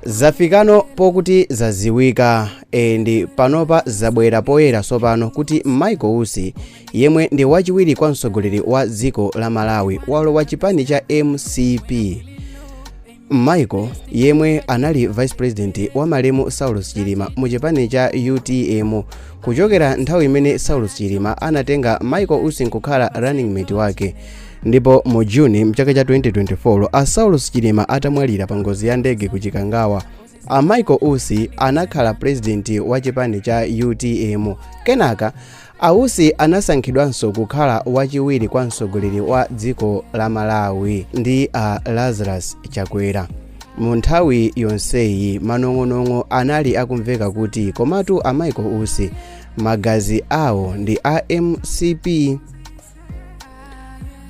Zafikano pokuti zaziwika ndi panopa zabwera poyera sopano kuti Michael Usi, yemwe ndi wachiwiri kwa mtsogoleri wa dziko la Malawi, walowa chipani cha MCP. Michael, yemwe anali vice president wa malemu Saulos Chilima mu chipani cha UTM kuchokera nthawi imene Saulos Chilima anatenga Michael Usi nkukhala running mate wake, ndipo mu Juni mchaka cha 2024 a Saulos Chilima atamwalira pa ngozi ya ndege ku Chikangawa, a Michael Usi anakhala president wa chipani cha UTM. Kenaka a Usi anasankhidwanso kukhala wachiwiri kwa mtsogoleri wa dziko la Malawi ndi a Lazarus Chakwera. Mu nthawi yonseyi manong'onong'o anali akumveka kuti komatu a Michael Usi magazi awo ndi a MCP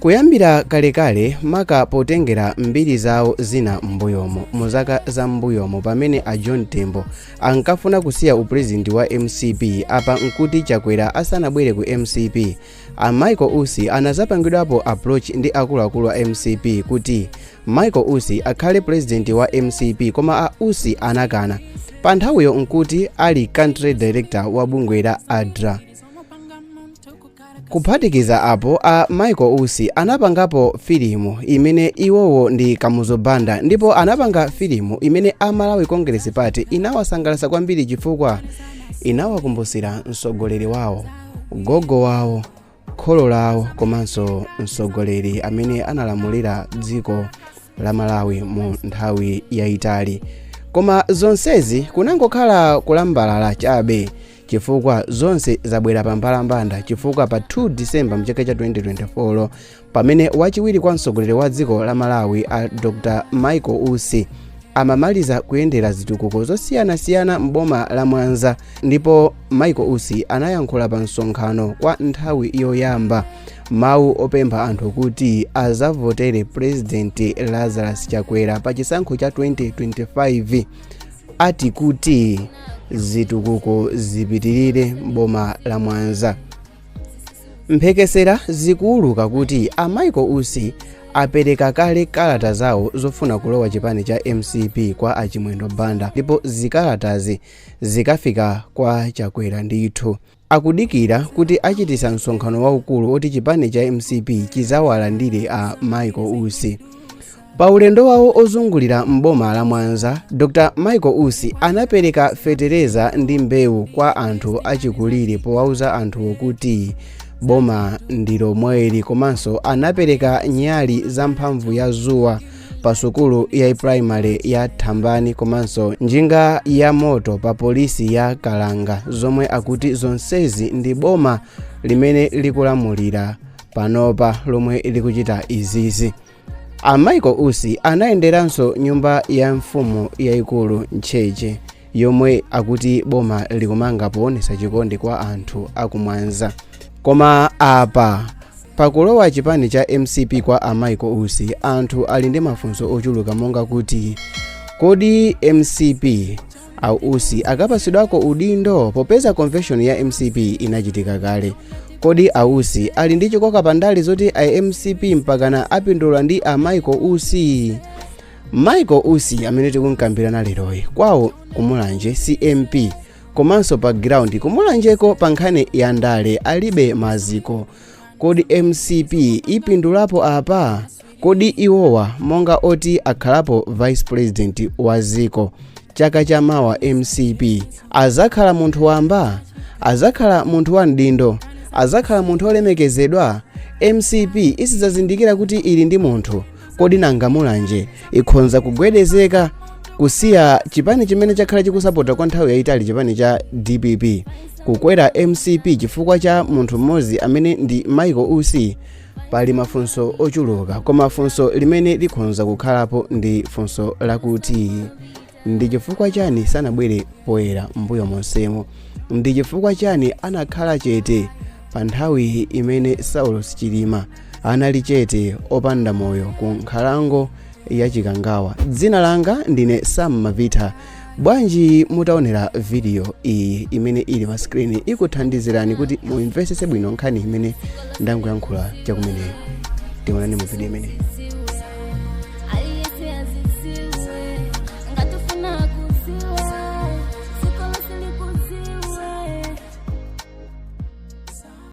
kuyambira kalekale, maka potengera mbiri zawo zina m'mbuyomo. Mu zaka za m'mbuyomo, pamene a John Tembo ankafuna kusiya upurezidenti wa MCP, apa nkuti Chakwera asanabwere ku MCP, a Michael Usi anazapangidwapo approach ndi akuluakulu a MCP kuti Michael Usi akhale purezidenti wa MCP, koma a Usi anakana. Pa nthawiyo nkuti ali country director wa bungwe la ADRA. Kuphatikiza apo, a Michael Usi anapangapo filimu imene iwowo ndi Kamuzu Banda, ndipo anapanga filimu imene a Malawi Congress Party inawasangalatsa kwambiri chifukwa inawakumbusira mtsogoleri wawo, gogo wawo, kholo lawo, komanso mtsogoleri amene analamulira dziko la Malawi mu nthawi yayitali. Koma zonsezi kunangokhala kulambalala chabe, chifukwa zonse zabwera pa mbalambanda, chifukwa pa 2 Disemba mchaka cha 2024, pamene wachiwiri kwa mtsogoleri wa dziko la Malawi a Dr Michael Usi amamaliza kuyendera zitukuko zosiyanasiyana m'boma la Mwanza, ndipo Michael Usi anayankhula pa msonkhano kwa nthawi yoyamba mawu opempha anthu kuti azavotere President Lazarus Chakwera pa chisankho cha 2025, ati kuti zitukuko zipitirire m'boma la Mwanza. Mphekesera zikuwuluka kuti a Michael Usi apereka kale kalata zawo zofuna kulowa chipani cha MCP kwa Achimwendo Banda, ndipo zikalatazi zikafika kwa Chakwera ndithu. Akudikira kuti achitisa msonkhano waukulu oti chipani cha MCP chizawalandire a Michael Usi. Pa ulendo wawo ozungulira m'boma la Mwanza, Dr Michael Usi anapereka fetereza ndi mbewu kwa anthu achikulire, powauza anthuwo kuti boma ndi lomweli. Komanso anapereka nyali za mphamvu ya zuwa pa sukulu ya primary ya Thambani, komanso njinga ya moto pa polisi ya Kalanga, zomwe akuti zonsezi ndi boma limene likulamulira panopa lomwe likuchita izizi. A Michael Usi anayenderanso nyumba ya mfumu yayikulu Ntcheche, yomwe akuti boma likumanga poonesa chikondi kwa anthu akumwanza. Koma apa pakulowa chipani cha MCP kwa a Michael Usi, anthu ali ndi mafunso ochuluka, monga kuti kodi MCP a Usi akapasidwako udindo, popeza convention ya MCP inachitika kale? Kodi a Usi ali ndi chikoka pandale zoti a MCP mpakana apindula ndi a Michael Usi? Michael Usi amene tikunkambirana leroyi, kwawo kumulanje CMP, komanso pa ground kumulanjeko pa nkhani ya ndale alibe maziko. Kodi MCP ipindulapo apa? Kodi iwowa monga oti akhalapo vice president wa ziko chaka chamawa MCP, azakhala munthu wamba? Azakhala munthu wa mdindo? Azakhala munthu olemekezedwa? MCP isidzazindikira kuti ili ndi munthu? Kodi nanga Mulanje ikhonza kugwedezeka kusiya chipani chimene chakhala chikusapota kwa nthawi yayitali, chipani cha DPP, kukwera MCP chifukwa cha munthu mmodzi amene ndi Michael Usi? Pali mafunso ochuluka, koma funso limene likhonza kukhalapo ndi funso lakuti ndi chifukwa chani sanabwere poyera mbuyo monsemo? Ndi chifukwa chani anakhala chete pa nthawi imene Saulos Chilima anali chete opanda moyo ku nkhalango ya Chikangawa? Dzina langa ndine Sam Mavita. Bwanji mutaonera video iyi imene ili pa screen, ikuthandizirani kuti muimvesese bwino nkhani imene ndangoyankhula chakumeneyo. Tionani mu video imeneyi.